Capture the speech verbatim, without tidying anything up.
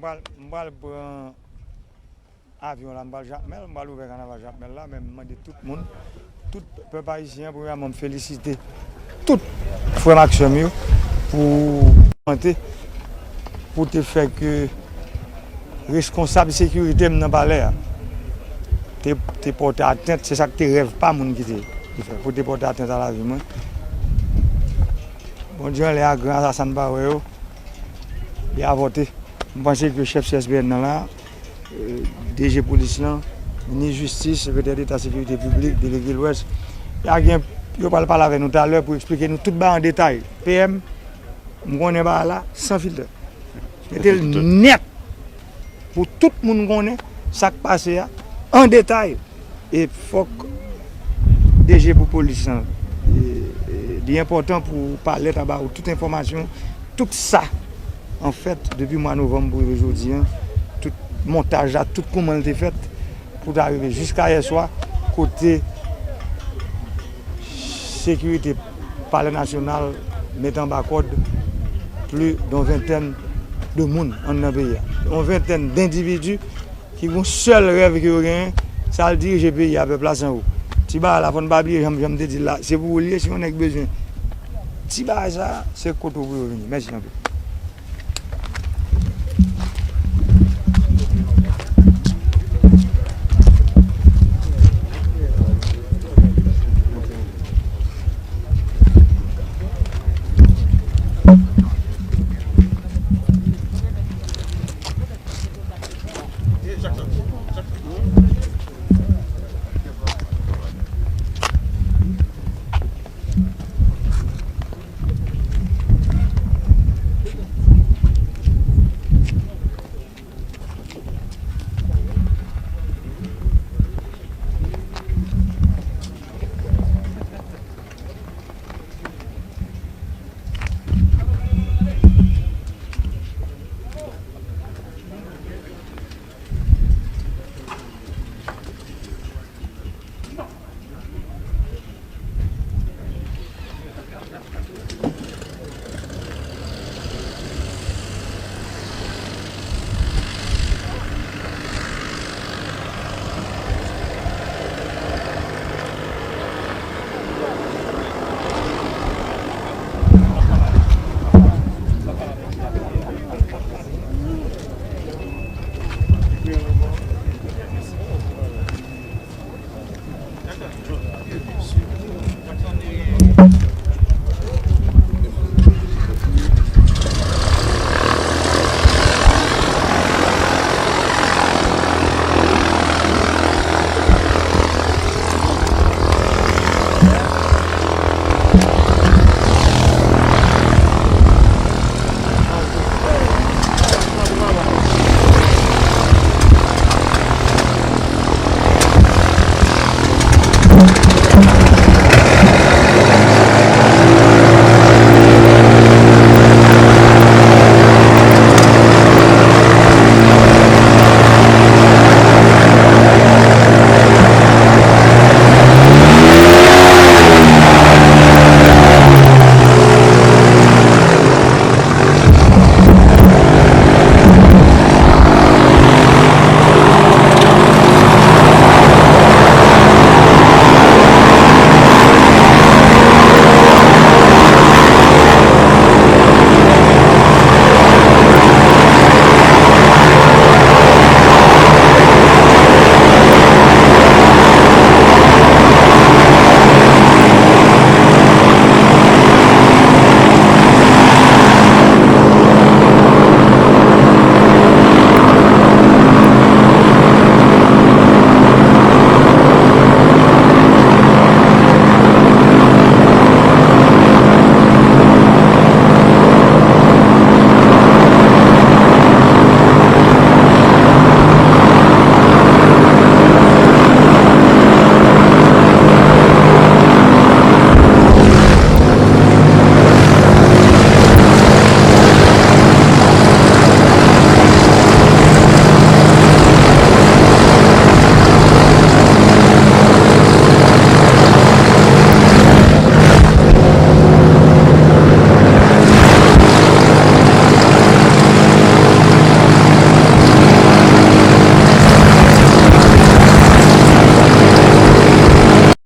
M pral pran avyon la, m pral Jakmèl, m pral ouvè kanaval Jakmèl la, men m mande tout moun, tout pèp ayisyen an, premyèman, m felisite tout frè m ak sè m yo pou, pou te fè ke reskonsab sekirite m nan palè a te, te pòte atent, se sa k te rèv pa moun ki te, ki fè, pou te pòte atent a lavi mwen. Bondye anlè a gran, asasen pa wè yo, li avòte. M panse ke chèf C S P N nan la, D G polis lan, minis jistis, sekretè deta sekirite piblik, delege Lwès, y a gen, yo pral pale avè nou talè pou eksplike nou tout bagay an detay. P M, m konnen bagay la san filtè. Mete l nèt pou tout moun konnen sa k pase a an detay. E fòk D G pou polis lan, e, e, li enpòtan pou palè ta ba ou tout enfòmasyon, tout sa, anfèt, depi mwa novanm pou rive jodi a, tout montaj la, tout kòman l te fèt, pou ta rive jiska yè swa, kote sekirite Palè Nasyonal mete anba kòd plis de yon ventèn de moun anndan peyi a. Yon ventèn dendividi ki gen yon sèl rèv ke yo genyen, se al dirije peyi a, pèp la san ou. Ti bagay la, fò n pa bliye, jan, jan m te di l la, se pou ou l ye, si yon nèg bezwen ti bagay sa, se kote w pou yo vini. Mèsi anpil.